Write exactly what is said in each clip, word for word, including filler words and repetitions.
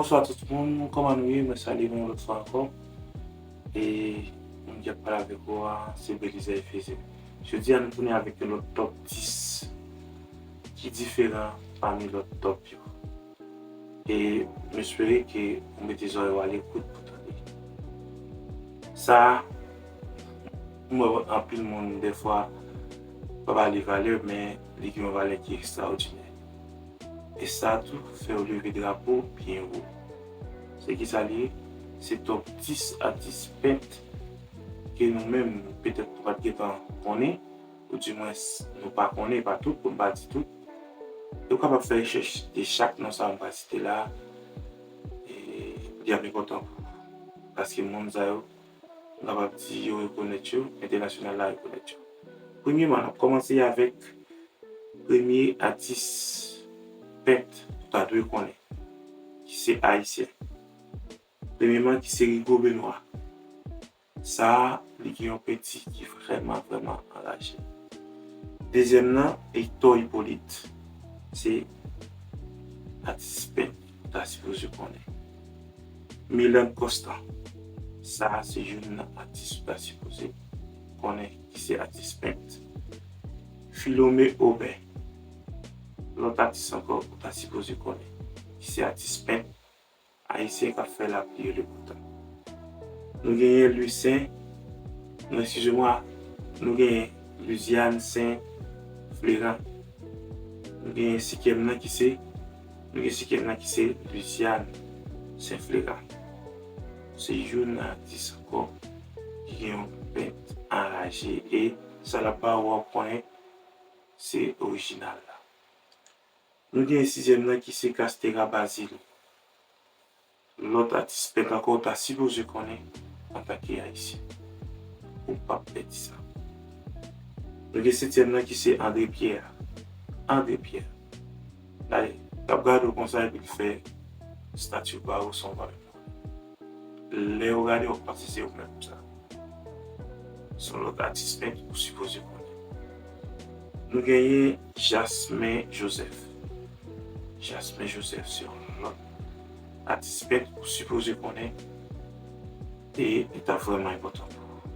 Bonswa tout moun, kòman nou ye? Mwen salye nou yon lòt fwa ankò. E moun ki ap pale avèk ou a, se Belize Efezyen. Jodi a, nou tounen avèk yon lòt top dis ki diferan pami lòt top yo. E m espere ke ou mete zòrèy ou a lekout pou tande. Sa a, m wè anpil moun, dèfwa, pa ba li valè, men li gen yon valè ki ekstraòdinè. E sa tou fè yo leve drapo byen wo. Se ki sa li ye? Se top dis atis pent ke nou menm, petèt, nou pa t gentan konnen, oudimwens, nou pa konnen, pa tout, pou m pa di tout. E ou kapab fè rechèch de chak non sa a m pral site la a, e li ap enpòtan pou ou. Paske moun sa yo, m kapab di yo rekonèt yo, entènasyonal la rekonèt yo. Premyeman, n ap kòmanse avèk premye atis pent ou ta dwe konnen, ki se ayisyen. Premyeman, ki se Rigaud Benoît. Sa a, li gen yon penti ki vrèman, vrèman anraje. Dezyèm nan, Hector Hyppolite. Se atis pent ou ta sipoze konnen. Milan Constant. Sa a, se youn nan atis ou ta sipoze konnen, ki se atis pent. Philomé Aubin. Lòt atis ankò ou ta sipoze konnen, ki se atis pent ayisyen k ap fè lapli yo de bon tan. Nou genyen Lucien, non, eskize mwa, nou genyen Lusiane Saint Florent. Nou genyen sikyèm nan ki se, nou gen sikyèm nan ki se Lusiane Saint Florent. Se youn nan atis ankò ki gen yon pent anraje e sa l ap ba ou a, w ap konnen se orijinal la. Nou gen sizyèm nan ki se Castera Basile. Lòt atis pent ankò ou ta sipoze konnen antanke ayisyen. Ou p ap pèdi sa. Nou gen setyèm nan ki se André Pierre. André Pierre. Gade, l ap gade w konsa epi l fè stati ba ou san w pa menm konnen. Lè w gade, w ap panse se ou menm sa. Se yon lòt atis pent ou sipoze konnen. Nou genyen Jasmin Joseph. Jasmin Joseph se yon lòt atis pent ou sipoze konnen e li ta vrèman enpòtan pou ou.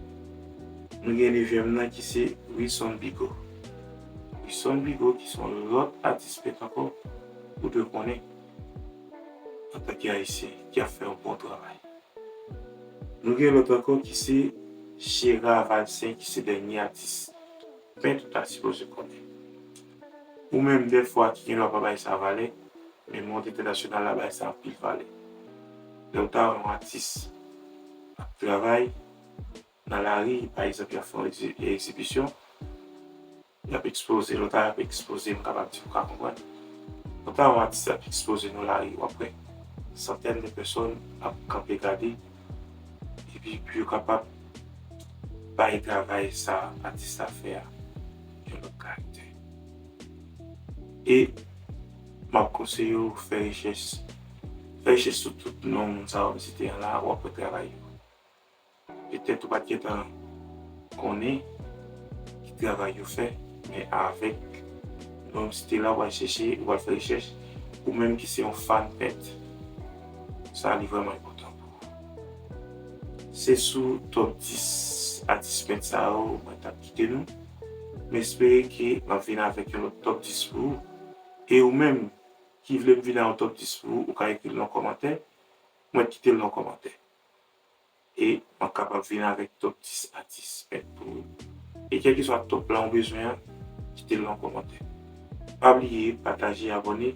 Nou gen nevyèm nan ki se Wilson Bigot. Wilson Bigot ki se yon lòt atis pent ankò ou dwe konnen antanke ayisyen ki ap fè yon bon travay. Nou gen lòt ankò ki se Gérard Valcin ki se dènye atis pent ou ta sipoze konnen. Ou menm dèfwa ki gendwa pa bay sa valè, men mond entènasyonal la bay sa anpil valè. Lè w ta wè yon atis ap travay nan lari, pa egzanp, y ap fè yon egzi- egzibisyon, y ap ekspoze, lòt a y ap ekspoze, m kapab di ou ka konprann. Lòt a yon atis ap ekspoze nan lari, w ap wè santèn de pèsòn ap kanpe gade, epi pou yo kapab bay travay sa atis la fè a yon lòt karaktè. E m ap konseye w fè rechèch, fè rechèch sou tout non moun sa yo m site an la, w ap wè travay yo. Petèt ou pa t gentan konnen ki travay yo fè, men avèk non m site la, w al chèche, w al fè rechèch, ou menm ki se yon fan pent, sa li vrèman enpòtan pou ou. Se sou top dis atis pent sa yo mwen t ap kite nou. M espere ke m ap vin avèk yon lòt top dis pou ou. E ou menm ki vle m vin a yon top dis pou ou, ou ka ekri l nan kòmantè. Mwen kite l nan kòmantè. E mwen kapab vin avèk top dis atis pent pou ou. E kèlkeswa top la ou bezwen an, kite l nan kòmantè. Pa bliye pataje, abòne,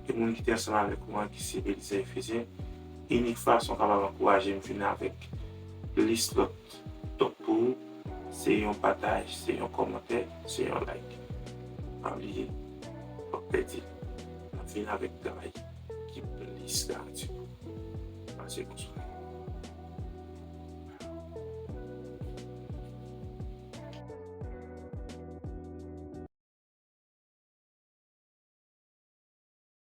e moun ki te ansanm avèk ou an ki se Belize Efezyen, inik fason kapab ankouraje m vin avèk plis lòt top pou ou, se yon pataj, se yon kòmantè, se yon like. Pa bliye, w ap pèdi l. N ap vin avèk travay ki plis garanti pou ou. Pase bonswa.